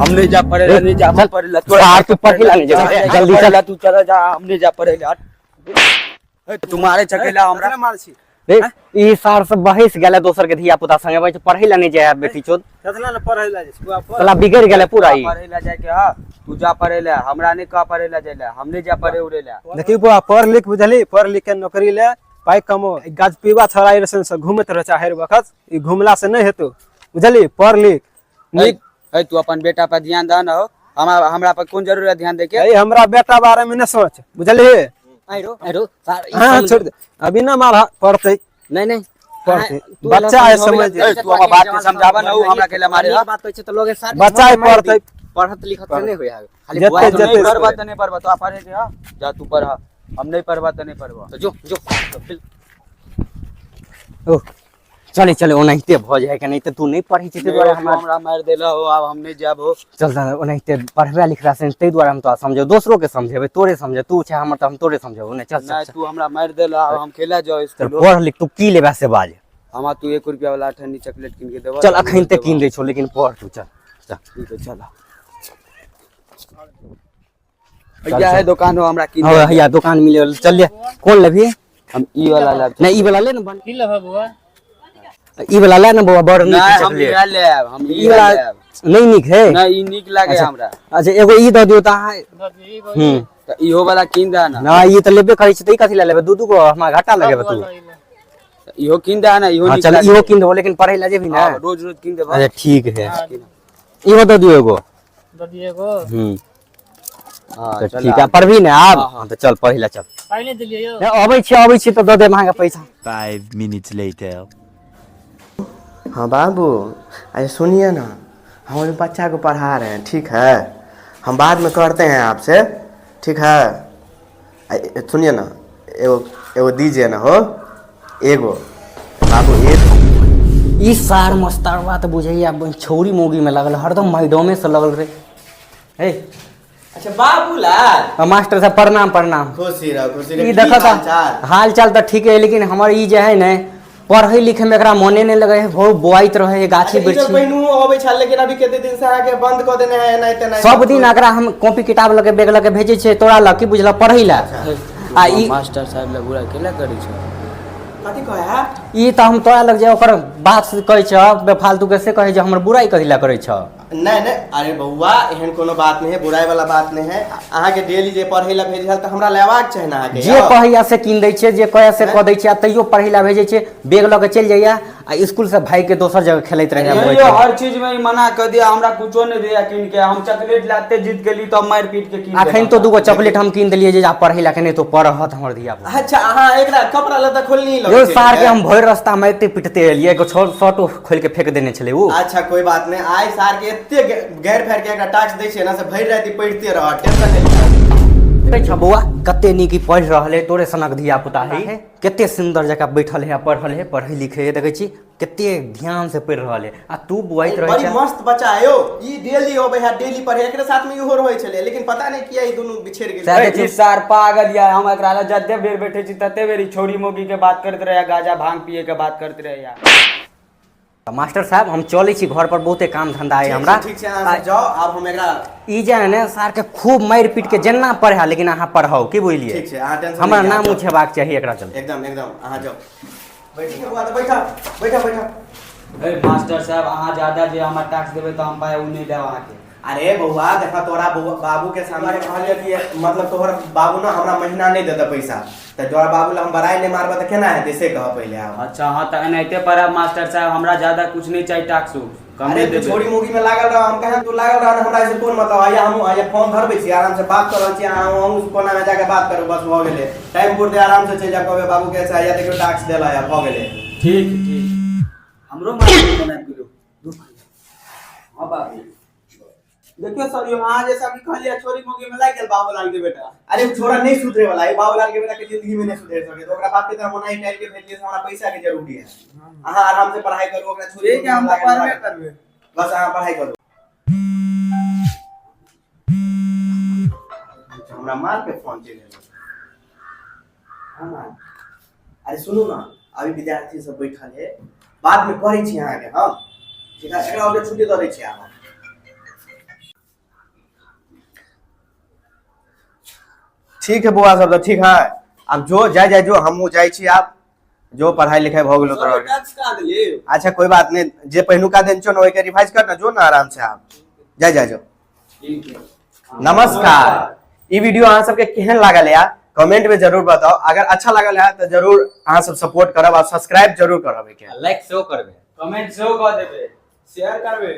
हम नहीं जा पड़े नहीं जा चल, पड़े सार तू पढ़े ला नहीं जेबे, जल्दी चल। तू चला जा, हम नहीं जा पड़े हट। ए, तुम्हारे चकेला हमरा मार छी। रे, ई सार सब बहस गेले दोसर के धिया पुता संगे, बैठ पढ़े ला नहीं जाए बेटी चोद। केतना ने पढ़ै ला जाइ छै बुआ, पढ़। साला बिगड़ गेले पूरा ई। पढ़े ला जाए के हा, तू जा पढ़े ला, हमरा नहीं कह पढ़े ला जाए ला, हम नहीं जा पढ़े उड़े ला। देखी बुआ, पढ़ लिख, बुझली? पढ़ लिख के नौकरी ले, पाइ कमो। ई गाज पीबा छोड़ा ऐसन से घूमैत रहै छै हर वक्त, ई घुमला से नहि हेतौ, बुझली? पढ़ लिख नीक। ए, तू अपन बेटा पर ध्यान दह न हो, हमरा हमरा पर कोन जरूरत ध्यान दे के? ए, हमरा बेटा बारे में न सोच, बुझली? आइरो आइरो सार ई हाँ। छोड़ दे अभी ना, मार पढ़ते। नहीं नहीं। पढ़ते। तू बच्चा है, समझ। ए, तू हमरा बात के समझाबा न हो, हमरा केला मारे हा। बात कहै छै त लोग सार बच्चा है, पढ़तै। पढ़त लिखत से नहीं होय है खाली जते- बुआ जते- नहीं पढ़बा त नहीं पढ़बा, तो पढ़े के हा, जा तू पढ़, हम नहीं पढ़बा त नहीं पढ़बा। तो जो जो ओ चले चले, ओनाहिते भऽ जाइ के, नहीं तऽ तू नहीं पढ़ै छी ताहि दुआरे तू हमरा हमरा मारि देला हो, आब हम नहीं जाब हो। चल चल, ओनाहिते पढ़बे लिखबे से, ताहि दुआरे हम तोरा समझेबौ, दोसरो के समझेबै, तोरे समझे, तू छै हमर तऽ हम तोरे समझेबौ। नहि, चल चल। नहीं चल। तू हमरा मारि देला, आब हम केला जाओ चल। स्कूल। पढ़ लिख, तू की लेबे से बाज। हमरा तू 1 रुपया वाला अठन्नी चॉकलेट कीन के देबा। चल, अखन ते कीन दै छौ, लेकिन पढ़ तू, चल चल। ठीक है, चल। भैया है दुकान हो, हमरा कीन हाँ। दे। हैया दुकान मिले, चल ले, कोन लेबही? हम ई वाला लेब। नहीं, ई वाला ले ना बन। की लेबह बौआ? ई वाला ले ना बौआ, बड़ नीक नहीं, हम चॉकलेट। इएह लेब, हम ई ई वाला लेब। नहीं नीक है? नहीं, ई नीक लागे हमरा। अच्छा, एगो ई दऽ दियौ तऽ अहाँ। दऽ दियौ। तऽ इहो वाला कीन दे ना। ना, ई तऽ लेबे करै छी तऽ ई कथी लए लेबै? दू दू गो हमरा घाटा लगेबै तू? तऽ इहो कीन दे ना, इहो हाँ। नीक चल। लागे। इहो कीन देबो, लेकिन पढ़ै लए जेबही ना? हाँ, रोज रोज कीन देबो। अच्छा, ठीक है, इहो दऽ दियौ एगो। दऽ दियौ एगो। हाँ। तऽ चल। ठीक है, पढ़बही ने आब? हाँ, हाँ। हाँ, तऽ चल, पढ़ै लए चल। पाइ नहि देलियै यौ। ए, अबै छी, अबै छी तऽ दऽ देब अहाँके पैसा। 5 minutes later. हाँ बाबू, अरे सुनिए ना, हम अभी बच्चा को पढ़ा रहे हैं, ठीक है? हम बाद में करते हैं आपसे, ठीक है? सुनिए ना, एगो एगो दीजिए ना हो, एगो बाबू, एक। ई सार मस्तारवा तऽ बुझैया छौरी मौगी में लगल, हरदम मैडमे से लगल रे हे। अच्छा बाबूलाल। मास्टर साहब, प्रणाम प्रणाम। खुशी रहो, खुशी रहो। ई की देखऽ हाल तऽ चाल? हाल चाल तऽ ठीक है, लेकिन हमर ई जे है ने, पढ़ै लिखै में एकरा मने नहि लगै है, बहुत बोआइत रहै है गाछी अच्छा, ई वृक्षी। जब पहिनहुओ अबै छल, लेकिन अभी कते दिन से अहाँके बंद कऽ देने है एनाहिते एनाहिते। सब दिन एकरा हम कॉपी किताब लऽ के, बैग लऽ के भेजै छियै तोरा लग, की बुझलह, पढ़ै लए आ ई मास्टर साहब लग बुरा केला करै छै? कथी कहै है? ई तऽ हम तोरा लग जे ओकर बात कहै छह बेफालतू के, से कहै जे हमर बुराइ कथी लए करै छह। नहि नहि, अरे बौआ, एहन कोनो बात नहि है, बुराइ वाला बात नहि है। अहाँके डेली जे पढ़ै लए भेजल तऽ हमरा लेबाक चाही ने अहाँके। जे यौ। कहैया से कीन दै छियै, जे कहैया से कऽ दै छियै, आ तैयो पढ़ै लए भेजै छियै, बैग लऽ के चलि जाइया आ स्कूल से भागि के दोसर जगह खेलैत रहैया, यौ, बौआइत रहैया। हर चीज में ई मना कर दिया, हमरा कुछो नहीं दिया कीन के। हम चॉकलेट लाते जीत गेली तो मार पीट के कीन। अखन तो दूगो चॉकलेट हम कीन देलियै जे जा पढ़ै लए के, नहि तो पढ़त हमर धिया पुता। अच्छा, अहाँ एकरा कपड़ा लत्ता खोलनी यौ, सार के हम भरि रास्ता मारिते पिटते एलियै, एगो शर्टो खोलि के फेंक देने छलै ओ। अच्छा, कोई बात नहीं, आइ सार के एते गैर फेर के एकरा टास्क दै छियै ना, से भरि राति पढ़िते रह, टेंशन नहि लिअ। देखै छह बौआ, कते नीक ई पढ़ि रहल है, तोरे सनक धिया पुता है, कते सुन्दर जकाँ बैठल है आ पढ़ल है, पढ़ै लिखै है, देखै छी कते ध्यान से पढ़ि रहल है, आ तू बुआइत रहै बड़ी छह। मस्त बच्चा है यौ ई, डेली अबै है, डेली पढ़े, एकरे साथ में इहो रहै छलै, लेकिन पता नहि किया ई दुनू बिछड़ गेलै। सएह ए, देखियौ। ई सार पागल या, हम एकरा लग जते बेर बैठे छी तते बेर ई छौरी मौगी के बात करैत रहैया, गाजा भांग पिए के बात करैत रहैया। तऽ मास्टर साहब, हम चलै छी घर पर, बहुते काम धंधा है ठीक हमरा। छै, ठीक छै, अहाँ सब जाउ, आब हम एकरा ई जे है ने, सार के खूब मारि पीट के जेना पढ़ा, लेकिन अहाँ पढ़ाउ, की बुझलियै? ठीक छै, अहाँ टेंशन हमरा नहि लिअ, नाम जाउ। उठेबाक चाही एकरा चलते। एकदम एकदम, अहाँ जाउ, बैठ बौआ, तऽ बैठा बैठा बैठा। ए मास्टर साहब, अहाँ ज्यादा जे हमरा टैक्स देबै तऽ हम पाइ ओ नहि देब अहाँके। अरे बौआ, देखा, तोरा बाबू के सामने कहलियै कि मतलब तोहर बाबू ना हमरा महीना नहि देतै पैसा, तऽ तोरा बाबू लए हम बड़ाइ नहि मारबै तऽ केना हेतै, से कह पहिले आब। अच्छा, हाँ, तऽ एनाहिते पढ़ब मास्टर साहब, हमरा ज्यादा कुछ नहीं चाहिए, टैक्स उक्स कमे अरे तू देबै। छोरी मोगी में लागल रह, हम कहाँ, तू लागल रह, हमरा से कोन मतलब? आया हम आया फोन धरबै छी, आराम से बात कर रहल छी, अहाँ अहूँ कोना में जाके बात करू, बस भऽ गेलै, टाइम पुरतै आराम से चलि जायब, कहबै बाबू के अच्छा या देखियौ टास्क देला या भऽ गेलै। ठीक ठीक, हमरो मास्टर बनाबि गेलो। हाँ बाबू। देखियो सर, यो अहाँ जैसा भी कहलियै, छोरी मोगी में लागि गेल बाबूलाल के बेटा। अरे उ छोरा नहीं सुधरे वाला है, बाबूलाल के बेटा के जिंदगी में नहीं सुधर सके, तो ओकरा बाप के तरह मनाई टाइल के भेजलियै से हमरा पैसा के जरूरी है। अहाँ आराम से पढ़ाई करू, ओकरा छोरी ठीक है, हम तऽ पढ़बे करबै। बस अहाँ पढ़ाई करू। हमरा माल पे फोन चलि एलै। हाँ माल, अरे सुनू ना, अभी विद्यार्थी सब बैठल है, बाद में करै छी अहाँके हम, ठीक है? एकरा ओकरे छुट्टी दऽ दै छी अहाँ। ठीक है बौआ सब, तऽ ठीक है, आब जो जाय जाय जो, हमहूँ जाइ छी आब। जो पढ़ाई लिखाई भऽ गेलो तोरा। अच्छा कोई बात नहीं, जे पहिलुका दिन छौ ने ओहिके रिवाइज कर ना, जो ना आराम से, आब जाय जाय जो। नमस्कार। ई वीडियो अहाँ सबके केहन लागल यार, कमेंट में जरूर बताओ। अगर अच्छा लागल है तो जरूर अहाँ सब सपोर्ट करब और सब्सक्राइब जरूर करब एहिके। लाइक सेहो करबै। कमेंट सेहो कऽ देबै, शेयर करबै।